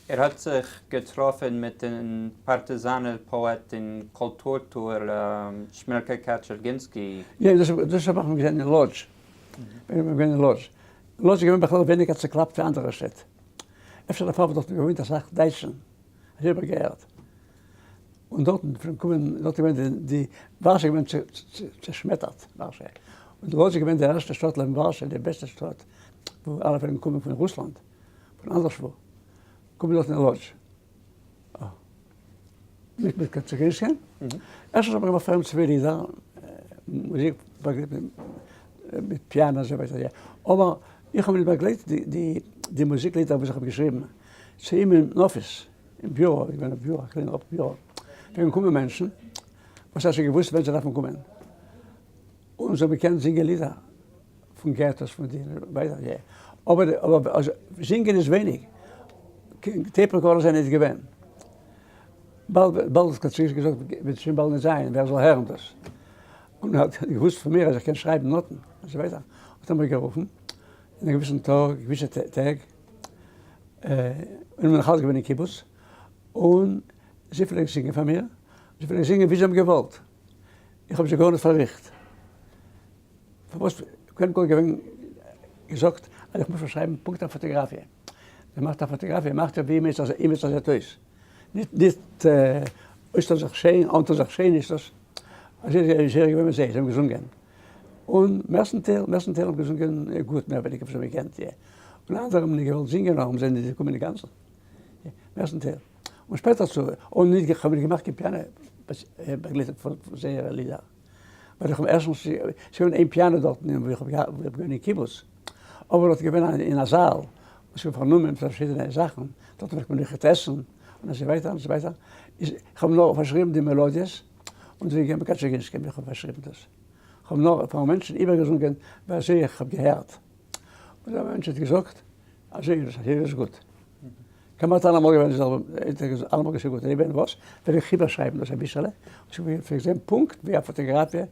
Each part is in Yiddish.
ער האט זיך געטראפן מיטן פארטיזאנער פאעט און קולטור-טוער שמעלקע קאטשערגינסקי. יא, דאס האב איך געזען אין לאדזש. ווען איך בין געווען אין לאדזש. לאדזש איז געווען בכלל ווייניגער צעקלאפט ווי אנדערע שטעט. אפשר דערפאר וואס דארט האבן געוואוינט אסאך דייטשן. אזוי האב איך געהערט. און דארטן פלעגן קומען, דארט איז געווען די, ווארשע איז געווען צעשמעטערט, ווארשע. און לאדזש איז געווען די ערשטע שטאט לעבן ווארשע, די בעסטע שטאט, וואו אלע פלעגן קומען פון רוסלאנד. פון אנדערשוואו קומט דארט אין לאדזש. מיט מיט קאטשערגינסקין. ערשטנס האב איך געמאכט פאר אים צוויי לידער, מוזיק באגלייט מיט פיאנא אזוי ווייטער יא. אבער איך האב נישט באגלייט די די מוזיק לידער וואס איך האב געשריבן צו אים אין אפיס, אין ביורא, איז געווען א ביורא, א קליינער ביורא, פלעגן קומען מענטשן וואס ער האט שוין געוואוסט ווען זיי דארפן קומען, און זיי האבן געקענט זינגען לידער. פון געטאס פון די ווייטער יא אבער אבער זינגען איז ווייניג tape recorder זענען נישט געווען באלד באלד האט קאצקי געזאגט וועט שוין באלד נישט זיין ווער זאל הערן דאס און ער האט געוואוסט פון מיר אז איך קען שרייבן נאטן און אזוי ווייטער האט ער מיר גערופן אין א געוויסן טאג געוויסע טעג און נאך אלץ געווען אין קיבוץ און זיי פלעגן זינגען פאר מיר זיי פלעגן זינגען ווי זיי האבן געוואלט איך האב זיי גארנישט פארריכט. פארוואס קודם כל געווען געזאגט אז איך מוז פארשרייבן פונקט א פאטאגראפיע, מען מאכט א פאטאגראפיע מאכט ער ווי אימיצער זעט אויס, נישט נישט אויסטון זיך שיין אנטון זיך שיין איז דאס, אזוי איז ער געווען מיט זיי, זיי האבן געזונגען, און מערסטנטייל מערסטנטייל האבן געזונגען גוט מער ווייניגער וואס זיי האבן געקענט, און אנדערע האבן נישט געוואלט זינגען האבן זיי נישט געקומען אינגאנצן, מערסטנטייל, און שפעטער צו, און נישט איך האב נישט געמאכט קיין פיאנא באגלייטונג פון זייערע לידער. ווייל איך האב ערשטנס ס'איז געווען איין פיאנא דארטן וואו איך האב געווען אין קיבוץ, אבער דארט איז געווען אין א זאל וואס איז פארנומען מיט פארשידענע זאכן, דארט פלעגט מען אויכעט עסן און אזוי ווייטער און אזוי ווייטער, איז איך האב נאר פארשריבן די מעלאדיעס און זיי געגעבן קאטשערגינסקי איך האב פארשריבן דאס, איך האב נאר פאר מענטשן איבערגעזונגען ווי אזוי איך האב געהערט, און דער מענטש האט געזאגט אזוי איז עס, אזוי איז עס גוט. כמעט אלעמאל געווען די זעלבע, אלעמאל געזאגט גוט, אויב וואס, וועל איך איבערשרייבן דאס אביסעלע, און ס'וועט זיין פונקט ווי א פאטאגראפיע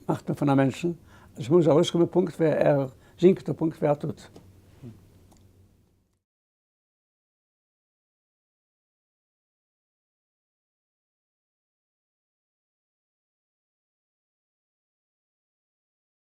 מאכט מען פון א מענטשן, עס מוז ארויסקומען פונקט ווי ער זינגט און פונקט ווי ער טוט.